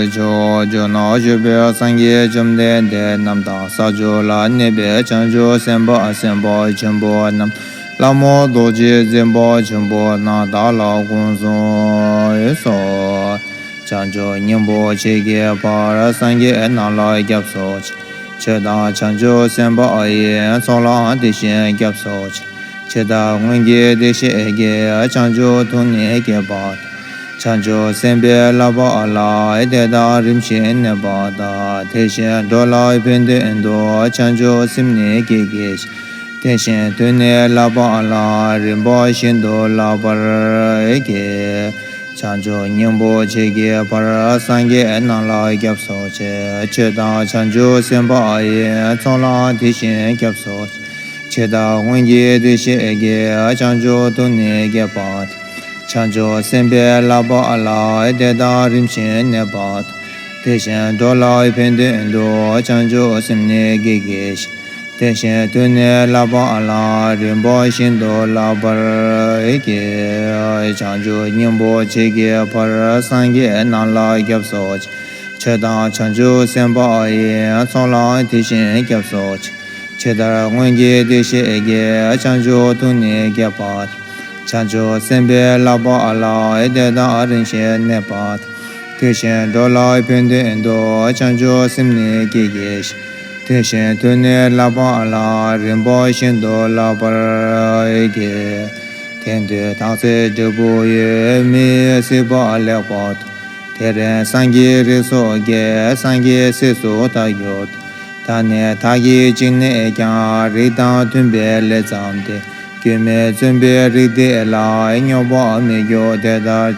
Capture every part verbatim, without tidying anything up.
ཕྱོགས་བཅུ་ན་བཞུགས་པའི་སངས་རྒྱས་བཅོམ་ལྡན་འདས་རྣམས་དང་། ས་བཅུ་ལ་གནས་པའི་བྱང་ཆུབ་སེམས་དཔའ་སེམས་དཔའ་ཆེན་པོ་རྣམས། ལྷ་མོ་རྡོ་རྗེ་འཛིན་པ་ཆེན་པོ་རྣམས་བདག་ལ་དགོངས་སུ་གསོལ། བྱང་ཆུབ་སྙིང་པོ་མཆེད་ཀྱི་བར། སངས་རྒྱས་རྣམས་ལ་སྐྱབས་སུ་མཆི། ཆོས་དང་བྱང་ཆུབ་སེམས་དཔའ་ཡི། ཚོགས་ལའང་དེ་བཞིན་སྐྱབས་སུ་མཆི། ཇི་ལྟར་སྔོན་གྱི་བདེ་གཤེགས་ཀྱིས། བྱང་ཆུབ་ཐུགས་ནི་བསྐྱེད་པ་དང་། བྱང་ཆུབ་སེམས་དཔའི་བསླབ་པ་ལ། དེ་དག་རིམ་བཞིན་གནས་པ་དང་། དེ་བཞིན་འགྲོ་ལ་ཕན་དོན་དུ། བྱང་ཆུབ་སེམས་ནི་བསྐྱེད་བགྱི་ཞིང་། དེ་བཞིན་དུ་ནི་བསླབ་པ་ལ། རིམ་པ་བཞིན་དུ་བསླབ་པར་བགྱི། བྱང་ཆུབ་སྙིང་པོ་མཆེད་ཀྱི་བར། སངས་རྒྱས་རྣམས་ལ་སྐྱབས་སུ་མཆི། ཆོས་དང་བྱང་ཆུབ་སེམས་དཔའ་ཡི། ཚོགས་ལའང་དེ་བཞིན་སྐྱབས་སུ་མཆི། ཇི་ལྟར་སྔོན་གྱི་བདེ་གཤེགས་ཀྱིས། བྱང་ཆུབ་ཐུགས་ནི་བསྐྱེད་པ་དང་། བྱང་ཆུབ་སེམས་དཔའི་བསླབ་པ་ལ། དེ་དག་རིམ་བཞིན་གནས་པ་དང་། དེ་བཞིན་འགྲོ་ལ་ཕན་དོན་དུ། བྱང་ཆུབ་སེམས་ནི་བསྐྱེད་བགྱི་ཞིང་། དེ་བཞིན་དུ་ནི་བསླབ་པ་ལ། རིམ་པ་བཞིན་དུ་བསླབ་པར་བགྱི། བྱང་ཆུབ་སྙིང་པོ་མཆེད་ཀྱི་བར། སངས་རྒྱས་རྣམས་ལ་སྐྱབས་སུ་མཆི། ཆོས་དང་བྱང་ཆུབ་སེམས་དཔའ་ཡི། ཚོགས་ལའང་དེ་བཞིན་སྐྱབས་སུ་མཆི། ཇི་ལྟར་སྔོན་གྱི་བདེ་གཤེགས་ཀྱིས། བྱང་ཆུབ་ཐུགས་ནི་བསྐྱེད་པ་དང་། བྱང་ཆུབ་སེམས་དཔའི་བསླབ་པ་ལ། དེ་དག་རིམ་བཞིན་གནས་པ་དང་། དེ་བཞིན་འགྲོ་ལ་ཕན་དོན་དུ། བྱང་ཆུབ་སེམས་ནི་བསྐྱེད་བགྱི་ཞིང་། དེ་བཞིན་དུ་ནི་བསླབ་པ་ལ། རིམ་པ་བཞིན་དུ་བསླབ་པར་བགྱི། དེང་དུས་དག་ཚེ་འབྲས་བུ་ཡོད། མི་ཡི་སྲིད་པ་ལེགས་པར་ཐོབ། དེ་རིང་སངས་རྒྱས་རིགས་སུ་སྐྱེས། སངས་རྒྱས་སྲས་སུ་བདག་གྱུར་ཏོ། ད་ནི་བདག་གིས་བྱིན་ནས་ཀྱང་། རིགས་དང་མཐུན་པའི་ལས་བརྩམས་ཏེ། སྐྱོན་མེད་བཙུན་པའི་རིགས་དེ་ལ། སྙོམས་པར་མི་འཇུག་དེ་ལྟར་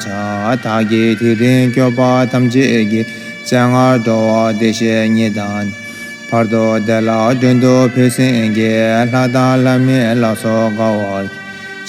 བྱ། བདག་གིས་དེ་རིང་སྐྱོབ་པ་ཐམས་ཅད་ཀྱི། སྤྱན་སྔར་འགྲོ་བ་བདེ་གཤེགས་ཉིད་དང་ནི། བར་དུ་བདེ་ལ་མགྲོན་དུ་བོས་ཟིན་གྱིས། ལྷ་དང་ལྷ་མིན་ལ་སོགས་དགའ་བར་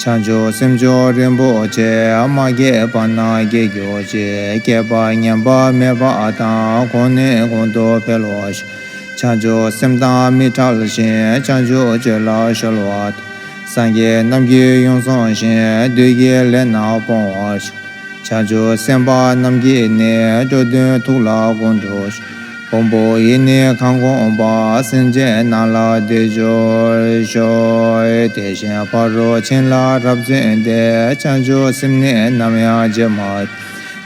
གྱིས། བྱང་ཆུབ་སེམས་མཆོག་རིན་པོ་ཆེ། མ་སྐྱེས་པ་རྣམས་སྐྱེ་གྱུར་ཅིག་སྐྱེས་པ་ཉམས་པ་མེད་པ་དང་། གོང་ནས་གོང་དུ་འཕེལ་བར་ཤོག་བྱང་ཆུབ་སེམས་དང་མི་འབྲལ་ཞིང་། བྱང་ཆུབ་སྤྱོད་ལ་གཞོལ་བ་དང་། སངས་རྒྱས་རྣམས་ཀྱིས་ཡོངས་བཟུང་ཞིང་། བདུད་ཀྱི་ལས་རྣམས་སྤོང་བར་ཤོག་བྱང་ཆུབ་སེམས་དཔའ་རྣམས་ཀྱིས་ནི། འགྲོ་དོན་ཐུགས་ལ་དགོངས་འགྲོ་ཞིང་། དབང་པོ་ཡིས་ནི་གང་བསྒོམས་པ། སེམས་ཅན་རྣམས་ལ་བདེ་སྦྱོར་ཤོག་དེ་བཞིན་ཕ་རོལ་ཕྱིན་ལ་རབ་བརྩོན་ཏེ། བྱང་ཆུབ་སེམས་ནི་ནམ་ཡང་བརྗེད་མ།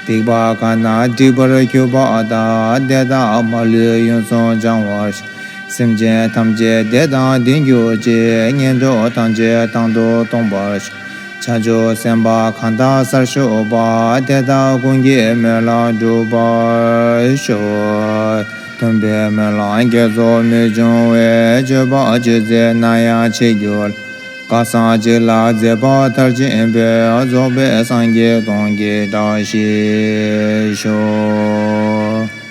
སྡིག་པ་གང་རྣམས་སྒྲིབ་པར་གྱུར་པ་དག་དེ་དག་མ་ལུས་ཡོངས་སུ་སྦྱང་བར་ཤོག་སེམས་ཅན་ཐམས་ཅད་བདེ་དང་ལྡན་གྱུར་ཅིག་ངན་འགྲོ་ཐམས་ཅད་དང་དུ་སྟོངས་པར་ཤོག་བྱང་ཆུབ་སེམས་དཔའ་གང་དག་སར་བཞུགས་པ། དེ་དག་ཀུན་གྱི་སྨོན་ལམ་འགྲུབ་པར་ཤོག་མཐུན་པའི་སྨོན་ལམ་རྒྱ་མཚོ་མི་འབྱུང་བའི། སྤྱོད་པ་ཇི་སྲིད་ན་ཡང་བྱེད་འགྱུར། གང་ཟག་གཅིག་ལ་མཛད་པ་མཐར་ཕྱིན་པའི། རྫོགས་པའི་སངས་རྒྱས་སྟོང་གི་བཀྲ་ཤིས་ཤོག